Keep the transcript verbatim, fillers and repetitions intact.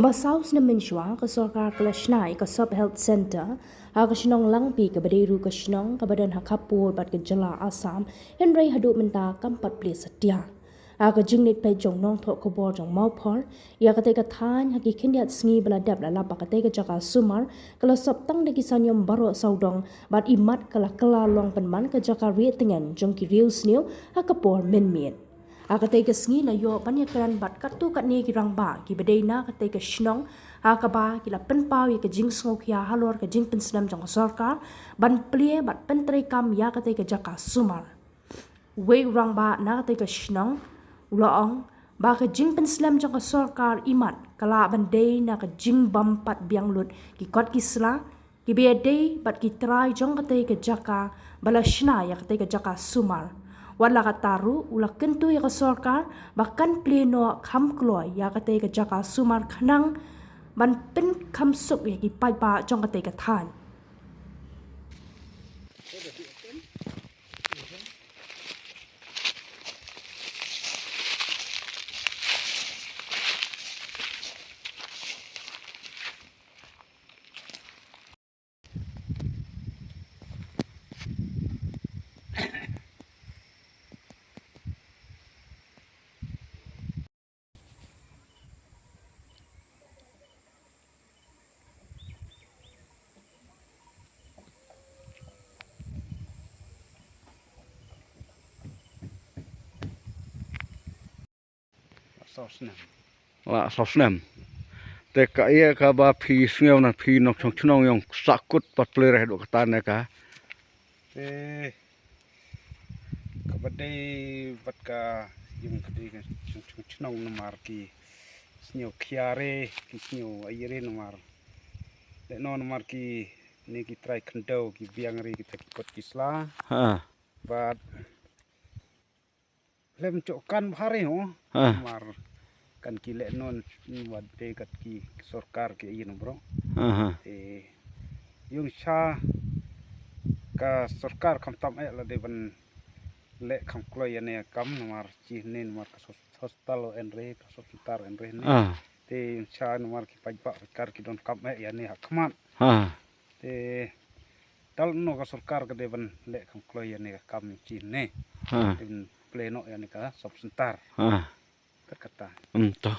Ba saw snem mynshuwa ka sorkar ka la shna ïa ka Sub Health Centre ha ka shnong Langpih, kaba dei ruh ka shnong kaba don ha khappud bad ka jylla Assam, hynrei haduh mynta kam pat plie satia. Ha ka jingleit peit jong nongthoh khubor jong Mawphor ïa katei ka thaiñ ha ki khyndiat sngi ba la dep, la lap ba katei ka jaka sumar ka la sop tang da ki sanium baroh sawdong, bad imat ka la kylla long pynban ka jaka rieh tngen jong ki riewsniew ha ka por mynmiet. Ha katei ka sngi la ïoh ban ïakren bad katto katne ki rangbah kiba dei na katei ka shnong, ha kaba ki la pynpaw ïa ka jingsngewkhia halor ka jingpynslem jong ka sorkar ban plie bad pyntreikam ïa katei ka jaka sumar. Uwei u rangbah na katei ka shnong u la ong ba ka jingpynslem jong ka sorkar imat ka lah ban dei na ka jingbym pat biang lut ki kot ki sla kiba ïadei bad ki trai jong katei ka jaka ba la shna ïa katei ka jaka sumar. Wat la katta ruh, u la kyntu ïa ka sorkar ba kan plie noh kham kloi ïa katei ka jaka sumar khnang ban pynkham suk ïa ki paidbah jong katei ka thaiñ. Saw snem. La saw snem. Te kaei kaba phi sngew na, phi nongshong shnong ïong sahkut pat plie reh haduh katta ne ka? Te kaba dei bad ka ïong ka dei ka nongshong shnong namar ki sngew khia re, ki sngew ai re namar. Lehnon namar kine ki trai khyndew ki biang re kita ki kot ki sla. Ha. Bad lem chok kan bha re ho. Ha. Namar kan ki lehnon wat te kat ki sorkar ki ïa no bro. Aha. Te ïong sha ka sorkar khamtam eh la dei ban leh kham kloi ïa ne kam namar chi ne namar ka hos-, hospital en re, ka hospital en re ne. Ah. Te ïong sha namar ki paidbah kar ki donkam eh ïa ne ha khmat. Ah. Te tal no ka sorkar ka dei ban leh kham kloi ïa ne ka kam chi ne. Ha. Te ban plie noh ïa ne ka sub center. Ha. Kat kata. Hmm, to.